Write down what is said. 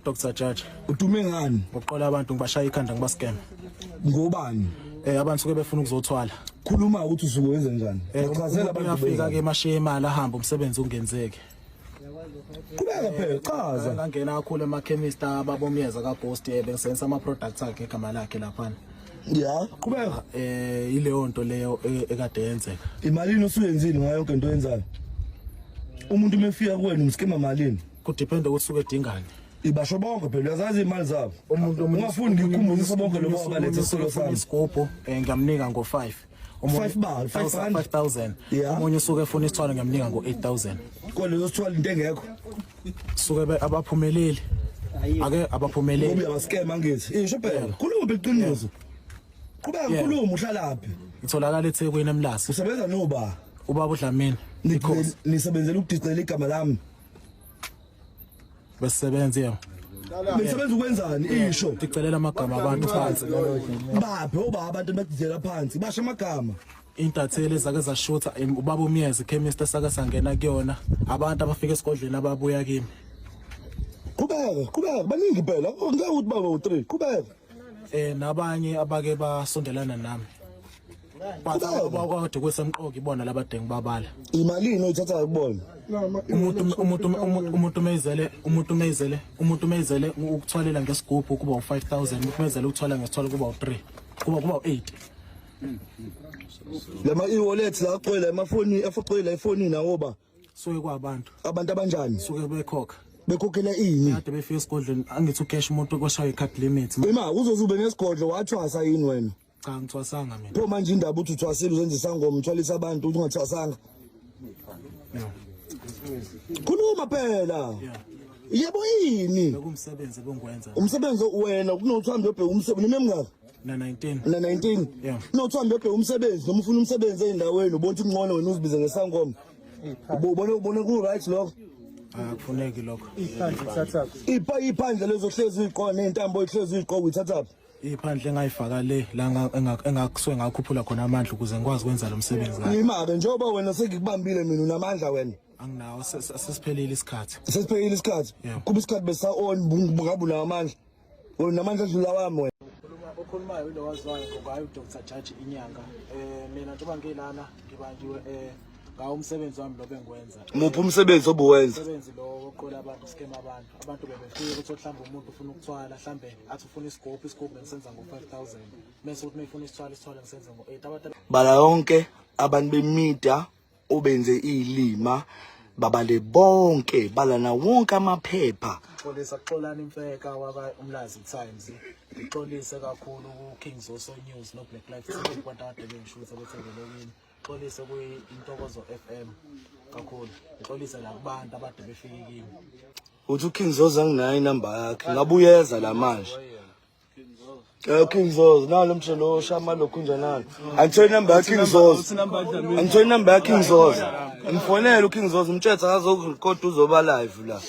Dr Judge. Udume ngani? Ngokuqola abantu ngibashaya ikhanda ngibascam. Ngobani? Eh abantu suke befuna ukuzothwala. Khuluma ukuthi usuke wenze njani? Eh Chazela abantu uyafika ke emashiye imali ahamba umsebenzi ungenzeki. Qhubeka phela chaza. Ngangena kakhulu emakhemist ababomyeza ka Ghost eh bengisenza ama products akhe igama lakhe laphana. Ya, qhubeka. Eh ileyo nto leyo eh, ekade yenzeka. Imalini osuyenzile ngayo yonke into oyenzayo? Umuntu umefika kuwena umskema malini? Kudepend ukuthi usuke edingani. Ibasho bonke phela uyazazi imali zabo. Umuntu omunye Ungafuni ngikukhumbuzise bonke lobo abalethe isitolo sami. Isigubhu eh ngiyamnika ngo5. Five ba, 5 rand? 5000. Yeah. Omunye usuke efuna isithwalo ngiyamnika ngo8000. Kodwa sithwala into engekho. Suke abaphumeleli. Ake abaphumeleli. Ngoba uyabaskema ngithi. Isho phela. Khuluma phela iqiniso. Qhubeka Yeah. khuluma uhlalaphi? Itholakala eThekwini eMlazi. Usebenza noba? Ubaba uDlamini. Ikhosi. Nisebenzela ukudicela igama lami. Besisebenza yebo. Nisebenza ukwenzani? Isho. Ndicelela amagama abantu phansi. Baphe oba abantu abadidela phansi. Basho amagama. Intatheli ezake zashutha ubaba uMyezi chemist esake sangena kuyona. Abantu abafika esigodlweni ababuya kimi. Qhubeka, qhubeka. Baningi phela. Ngeke ukuthi baba u3. Qhubeka. Eh nabanye abake basondelana nami. But abakade kwesemqoka ibona labade ngibabala. Imalini oyithatha kubona? Umuntu umuntu umuntu meyizele umuntu meyizele umuntu meyizele ukuthwalela ngesigubhu kuba u5000 umuntu meyizele ukuthwala ngesithwalo kuba u3 kuba u8. Lama e-wallet la agcwele amafoni afocwele efonini awoba. Suke kwabantu. Abantu abanjani? Suke bekhokha. Bekhokhela ini? Kade befika esigodlweni angithi ucash umuntu koshaya icard limit. Ima uzoze ube nesigodlo wathwasa yini wena? Cha ngithwasanga mina. Pho manje indaba uthi uthwasile uzenza isangoma uthwalisa abantu uthi ungathwasanga. Khuluma phela. Yebo yini? Bekumsebenzi ebengikwenza. Umsebenzi wena kunokuthi uhambe uyobheka umsebenzi noma emngaka? Na 19. Na 19. Yeah. Kunokuthi uhambe uyobheka umsebenzi noma ufuna umsebenzi ey'ndaweni ubona ukuthi kungcono wena uzibize ngesangoma. Ubona ku right lokho? Akufuneki lokho. Ipha iphandle lezohlezi uyiqoka nezintambo oyihlezi uyiqoka uyithathaphi? Iphandle engayifaka le la engakusuke ngakhuphula khona amandla ukuze ngikwazi ukwenza lo msebenzi kahle. Ima-ke njengoba wena sengikubambile mina unamandla wena. Anginawo sesiphelile isikhathi. Sesiphelile isikhathi. Kuba isikhathi besa on ngabe unawo amandla. Wena unamandla adlula wami wena. Okhulumayo yilo waziwayo ngokayo uDr Jaji inyanga. Eh mina njengoba ngilana ngibanjiwe eh ngawo umsebenzi wami lo bengiwenza. Muphi umsebenzi obuwenza? Umsebenzi lo wokuqola abantu scam abantu. Abantu bebefika ukuthi mhlawumbe umuntu ufuna ukuthwala mhlawumbe athi ufuna isigubhu isigubhu bengisenza ngo-5000 mese ukuthi mayifuna isithwalo isithwalo ngisenza ngo-8 abantu Bala yonke abantu bemedia obenze ilima babale bonke balana wonke amaphepha. Xolisa kuxolani imfeka waka Umlazi Times. Ngixolise kakhulu ku King Zoso News no Black Life TV kubantu akade bengishutha bethembele kimi. Xolise kwi Intokozo FM kakhulu. Ngixolise la kubantu abade befike kimi. Uthi uKing Zozo anginayo inamba yakhe ngabuyeza la manje. Eh King Zozo nalo mshelo oshama lokhu njanalo. Angitholi inamba ya King Zozo. Angitholi inamba ya King Zozo. Ngifonele uKing Zozo umtshethe akazokurecord uzoba live la.